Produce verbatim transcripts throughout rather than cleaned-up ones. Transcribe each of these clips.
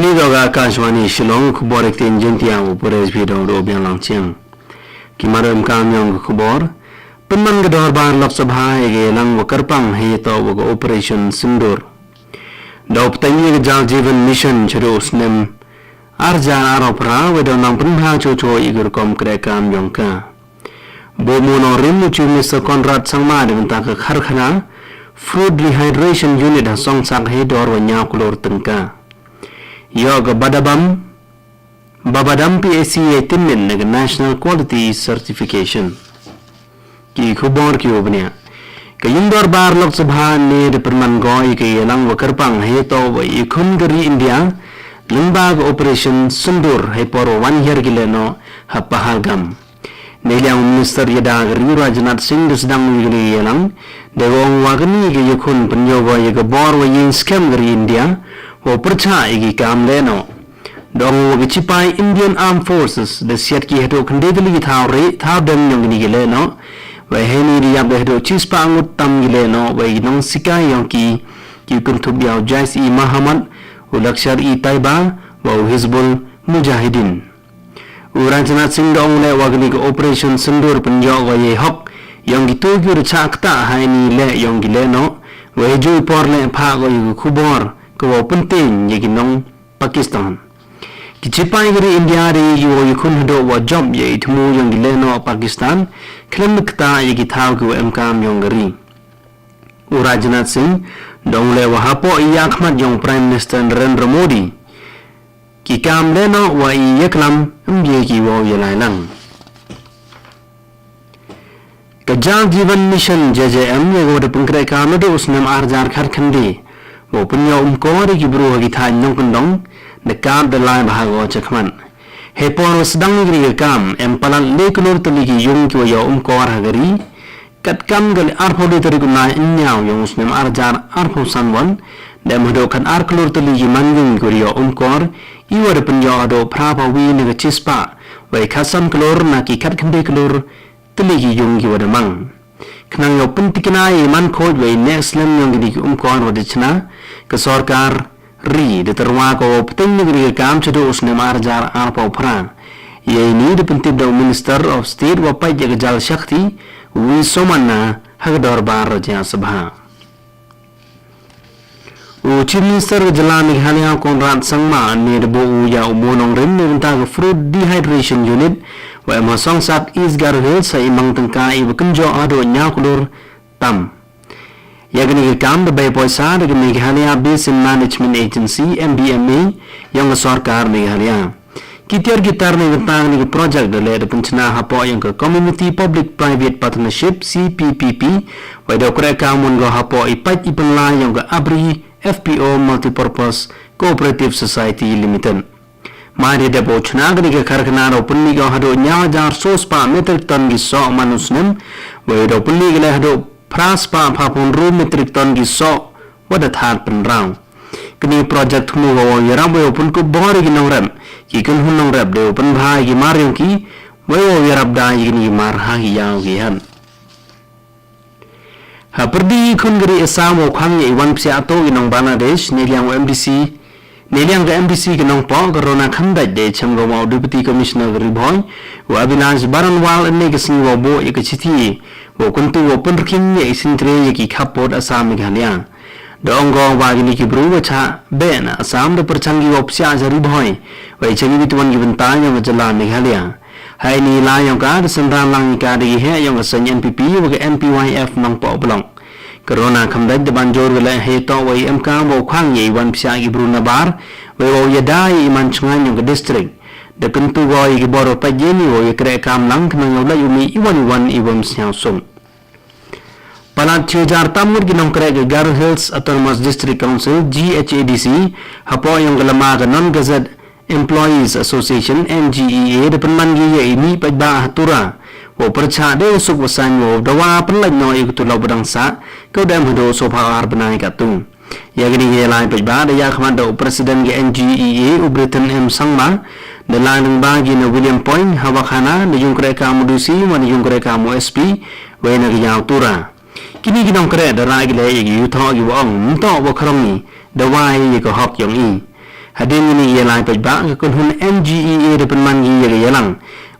Ki da ka Akashvani Shillong, khubor ha i ktien Jaiñtia, u Paresh Phi dong da u biang lang chiang. Ki mat emkaam yong ka khubor. Pynman ka dorbar Lok Sabha ya ka yalang wa kyrpang heiyatoh wa ka Operation Sindoor. Da u pteiñ ya ka Jal Jeevan Mission chadooh u snem ar hajar arphaw phra, wa da u nang pynbha chooh chooh ya ka rukom krehkaam yong ka. Booh moo nongrim u Chief Minister Conrad Sangma da bynta ka karkhana Fruit Dehydration Unit ha Songsak hei dor wa ynñiaw klur tyngka. Yoh ka Babadam, Babadam P H C yei tipmit na ka National Quality Certification. Ki khubor kiwa bniah. Ka yung dorbar Lok Sabha ne da pynman ko ya ka yalang wa kyrpang heiyatoh wa i yakhun ka ri India lyngba ka Operation Sindoor heipor wa wan hiar ki lehnoh ha Pahalgam. Neiliang u Minister yada ka ri Rajnath Singh da sdang u ya kani ka yalang, da ka ong wa kani ka yakhun pynyoh ko ya ka bor wa yeng skhem ka ri India wow pyrchah ya ki kaam lehnoh. Da ong wa ki chipai Indian Armed Forces da siat ki hadooh khyndai tylli ki thaw rieh thaw dem yong kini ki lehnoh, wei heini da yap da hadooh chispah ngut tam ki lehnoh wei ki nongsikai yong ki, ki kynthup ya u Jaish-e-Mohammed, u Lashkar-e-Taiba wa u Hizbul Mujahideen. U Rajnath Singh da ong leh wa kani ka Operation Sindoor pynyoh ko yei hok yong kitu kiwa da chah ktah ha ini leh yong ki lehnoh, wei heijooh i por leh phah ko ya ka khubor kawow pyntieñ ya ki nong Pakistan. Ki chipai ka ri India da ye ki wow yakhun hadooh wa jop ya i thmu yong ki lehnoh Pakistan khlem da ktah ya ki thaw kiwa emkaam yong ka ri. U Rajnath Singh da ong leh wa hapoh i yahkhmat yong u Prime Minister Narendra Modi, ki kaam lehnoh wa i yaklam ym ye ki wow yalailang. Ka Jal Jeevan Mission, J J M, ya kawa da pynkrehkaam nadooh u snem ar hajar khatkhyndai, wow pynyoh umkor ya ki bru ha ki thaiñ nongkyndong, da kap da lai bha ko chakhmat. Heipor wa sdang ya kani ka kaam, em palat le klur tylli ki yung kiwa yoh umkor ha ka ri, katkam ka le arphaw le tarik u Naiynñiaw yong u snem ar hajar arphaw san wan, da em hadooh khatar klur tylli ki manyung kiwa da yoh umkor, iwa da pynyoh hadooh phraphaw wi na ka chispah, wei khatsan klur na ki khatkhyndai klur tylli ki yung kiwa da mang. Khnang yow pyntikna yei man khooid wei neh slem yong kini ki umkor wa da chna, ka sorkar ri da tyrwa ko wow pteiñ ya kani ka kaam chadooh u snem ar hajar arphaw phra. Yeini da pyntip da u Minister of State wa pait ya ka Jal Shakti, u V Somanna, ha ka dorbar Rajya Sabha. U Chief Minister ka jylla Meghalaya Conrad Sangma ynne da booh u ya u moo nongrim neibynta ka Fruit Dehydration Unit wa em ha Songsak, East Garo Hills, ha i mang tyngka iwa kynjoh hadooh ynñiaw klur tam. Ya kani ka kaam da bei poisa da ka Meghalaya Basin Management Agency, M B M A, yong ka sorkar Meghalaya. Ki tiar ki tar neibynta kani ka project da leh da pynchna hapoh yong ka Community Public Private Partnership, C P P P, wei da krehkaam won ko hapoh i pait i pynlai yong ka Abri F P O Multipurpose Cooperative Society Limited. Mar da dep wow chna kani ka karkhana da pynmih ko hadooh ynñiaw hajar soo spah metric ton ki soh man u snem, wei da pynmih ko leh hadooh phra spah phra phaw ynru metric ton ki soh wa da thad pynraw. Kani ka project thmu ko wow yarap wei wow pynkup bor ya ki nongrep, ki kynhun nongrep deiwa pynbha ya ki mar yong ki, wei wow yarap da ya kini ki mar ha ki yaw ki hat. Hapyrdi i khon ka ri Assam wow khang ya i wan psiah toh ki nong Bangladesh, neiliang u M D C, neiliang ka M D C ka Nongpoh, ka Rona Khamdait, da chem ko wa u Deputy Commissioner ka Ri Bhoi, u Abhilash Baranwal, ynne ka sngi wow booh ya ka chithi wow kyntu wow pynrkhing ya i syntre ya ki khappud Assam Meghalaya. Da ong ko wa kini ki bru wa chah beh na Assam da pyrchang ki wow psiah cha Ri Bhoi, wei cha kiwi kiwon ki bynta yong ka jylla Meghalaya. Ha ini i lai yong ka da synran lang i ka da ki heh yong ka seiñ N P P wa ka N P Y F Nongpoh Block. Ka Rona Khamdait da ban joor ko leh heiyatoh wa i emkaam wow khang ya i wan psiah ki bru nabar, wei wow yada ya i man chngaaiñ yong ka district. Da kyntu ko ya ki bor wa pait yeini wow yakrehkaam lang khnang yow lait u mih iwon iwon iwym sñiawsuk. Palat chi hajar tam ngut ki nongkreh ka Garo Hills Autonomous District Council, G H A D C, hapoh yong ka lama ka Non-Gazette Employees Association, N G E A, da pynman ki ya i mih paidbah ha Tura wow pyrchah deiwa suk wa saiñ wow dawa pynlait noh ya ka tulop wa dang sah, kawa da em hadooh soophaw ar bnai kattu. Ya kani ka yalai paidbah da yakhmat da u President ka N G E A, u Britton M Sangma, da lai lyngba ki na William Point, Hawakhana, na yung krehkaam u D C wa na yung krehkaam u S P, wei na ka yaw Tura. Kini ki nongkreh da rah ki leh ya ki yuthoh kiwa ong, ymtoh wa khrong i, dawa i ya ka hok yong i. Hadien ini ya lai paidbah ka kynhun N G E A da pynman ki ya ka yalang.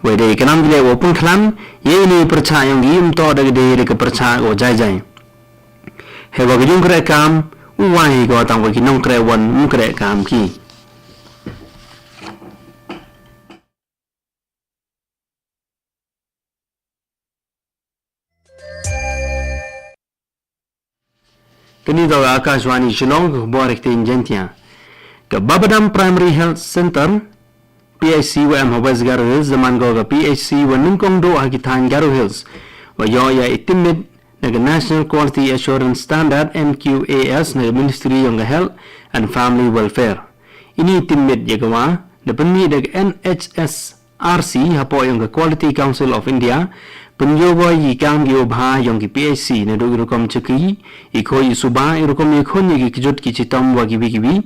Wei da klam ki leh wow pynkhlan ya ini pyrchah yong ki ym toh da ka dei da ka pyrchah wow jai jai. Hei wa ka yung kreh kam u wai ko tang wa ki nongkreh wan ym kreh kam ki. Kani toh ka Akashvani Shillong, ka khubor ha ktien Jaiñtia. Ka Babadam Primary Health Centre, P H C wa em ha West Garo Hills, da man ko ka P H C wa nyngkong dooh ha ki thaiñ Garo Hills, wa yoh ya i tipmit na ka National Quality Assurance Standard, N Q A S, na ka Ministry yong ka Health and Family Welfare. Ini i tipmit ya ka wa da pynmih da ka N H S R C hapoh yong ka Quality Council of India, pynyoo ko ya ki kam ki wa bha yong ki P H C, nadooh i rukom chakri, i khooid i suba, i rukom i khun ya ki kjut ki chitom wa kiwi kiwi.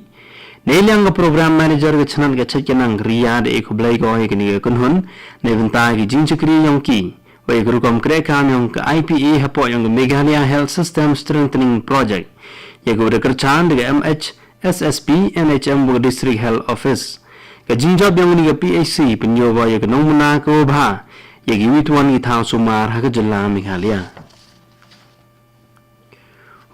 Neiliang ka Program Manager ka chnat ka chait ka nang ka ri da e khublei ko ya kani ka kynhun neibynta ki jingchakri yong ki, wa ya ka rukom kreh kam yong ka I P A hapoh yong ka Meghalaya Health System Strengthening Project, ya ka wa da kyrchaan da ka M H S S P, N H M wa ka District Health Office. Ka jingjop yong kani ka P H C pynyoo ko ya ka nongmuna ka wa bha ya kiwi kiwi ki thaw sumaar ha ka jylla Meghalaya.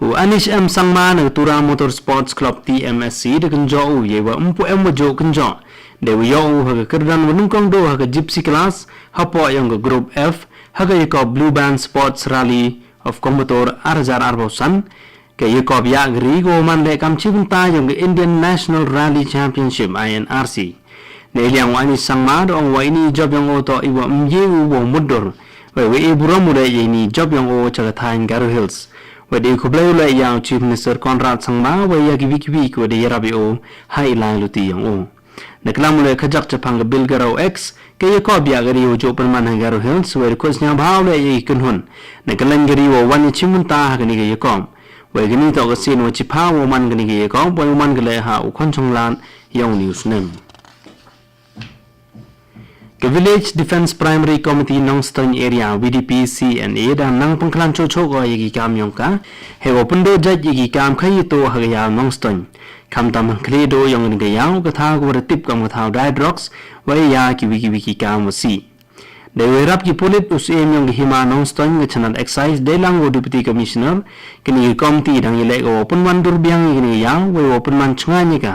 U Anish M Sangma na ka Tura Motor Sports Club, T M S C, da kynjoh u ya i wa ym pu em wa jooh kynjoh dei wa yoh u ha ka kyrdan wa nyngkong dooh ha ka Gypsy Class hapoh yong ka Group F ha ka yakob Blue Band Sports Rally of Coimbatore ar hajar arphaw san, ka yakob yah ka ri ka wa man leh kam chibynta yong ka Indian National Rally Championship, I N R C. Neiliang u Anish Sangma da ong wa ini i jop yong o toh i wa ym ye u wow mutdur, wei wa e burom u leh ya ini i jop yong o cha ka thaiñ Garo Hills. Wei da e khublei u leh ya u Chief Minister Conrad Sangma wei ya kiwi kiwi ki wa da yarap ya o ha i lai luti yong o. Da klam u leh khajak chaphang ka Bill Garo Act, ka yakob yah ka ri wa jooh pynman ha Garo Hills, wei da kut sñiawbha u leh ya ki kynhun na ka laiñ ka ri wow wan ya chibynta ha kani ka yakob. Wei kani toh ka sien wa chiphaw wow man kani ka yakob, wei wow man ka leh ha u khon chonglan yong u ni u snem. Ka Village Defence Primary Committee Nongstoiñ Area, V D P C N A, da nang pynkhlan chooh chooh ko ya ki kam yong ka, hei wow pyndooh jait ya ki kam khaii tooh ha ka yaw Nongstoiñ. Khamtam ha khlieh dooh yong kani ka yaw, ka thaw ka wa da tip kam ka thaw dai drugs, wei ya kiwi kiwi ki kam wa sih. Dei wa yarap ki pulit, u Syiem yong ka Hima Nongstoiñ, ka chnat Excise, deilang wa u Deputy Commissioner, kani ka committee dang yaleh ka wow pynwan dur biang ya kani ka yaw, wei wow pynman chngaiñ ya ka.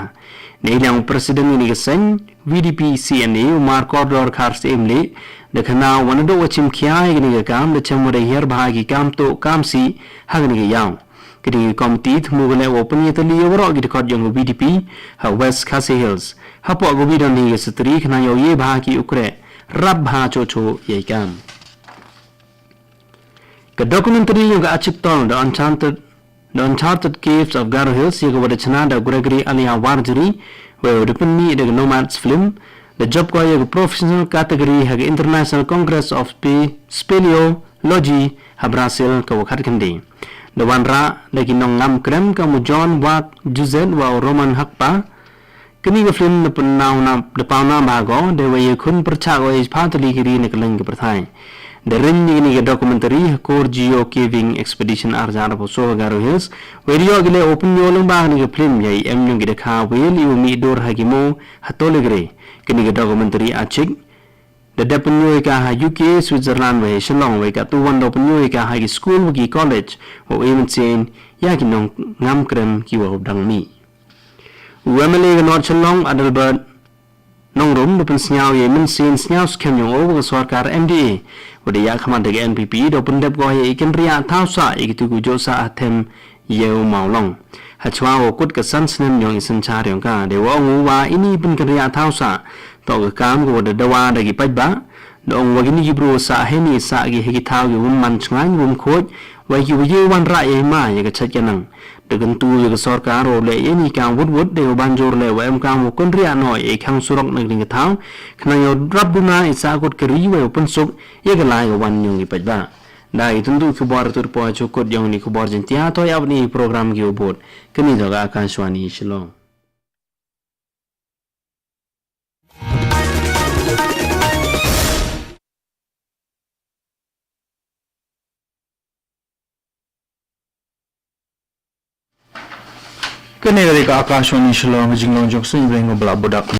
Neiliang u President kani ka seiñ V D P C N A, u Mar Kordor Kharsyiem Lieh, da khana u wa nadooh wa chimkhia ya kani ka kam, da chem wa da hiar bha ki kam tooh kam sih ha kani ka yaw. Kani ka committee thmu ka leh wow pynyatylli ya waroh ki dkhot yong ka V D P ha West Khasi Hills hapoh ka wi don hi ka Shatri, khnang yow ye bha ki u kreh rap bha chooh chooh ya i kam. Ka documentary yong ka Achik Tong, The Uncharted, The Uncharted Caves of Garo Hills, ya ka wa da chna da Gregory Alia Warjri, wei wa da pynmih da ka Nomads Film, da jop ko ya ka professional category ha ka International Congress of Spe-, Speleology ha Brazil ka wa khatkhynde. Da wanrah da ki nongngam krem kam u John Wak Juzet wa u Roman Hakpa. Kani ka film da pynnaw na, da paw na bha ko, dei wa yakhun pyrchah ko ya i phaw tylli ki ri na ka laiñ ka pyrthai. Da ring ya kani ka documentary ha Kor Geo Caving Expedition ar hajar arphaw soo ha Garo Hills, wei da yoh ki leh wow pynyoo lyngba kani ka film ya i em yong ki dakha whale i wa mih dur ha ki moo ha Tolekre. Kani ka documentary Achik da dep pynyoo ya ka ha U K, Switzerland wei ha Shillong, wei kattu wan da pynyoo ya ka ha ki school wa ki college wow e mynsiem ya ki nongngam krem ki wa dang mih. U M L A ka North Shillong, Adelbert Nongrum, da pynsñiaw ya i mynsiem sñiaw skhem yong o wa ka sorkar M D A wa da yakhmat da ka N P P da pyndep ko ya i kynriah thaw sah ya kitu ki wa jooh sah ha them Iewmawlong. Hachwa wow kut ka san snem yong i synchaar yong ka, dei wa ong u wa ini i pynkynriah thaw sah toh ka kam ka wa da dawa da ki paidbah. Da ong wa kini ki bru wa sah heini sah ki ha ki thaw ki wym man chngaiñ, wym khooid, wei ki wa ye wanrah ya i ma ya ka chait ka nang. Da kyntu ya ka sorkar wow leh ya ini i kam wut wut, dei wa ban jur leh wa em kam wow kynriah noh ya i khang surok na kani ka thaw, khnang yow rap duna i sahkut ka ri wei wow pynsuk ya ka lai ka wan yong ki paidbah. Da i kyntu khubor tur poi chukut yong ini i khubor Jaiñtia, to ya ini i program ki wa bud. Kani toh ka Akashvani Shillong. Kani ka dei ka Akashvani Shillong, ka jinglong jong ka sngi bneiñ kawa lah budak.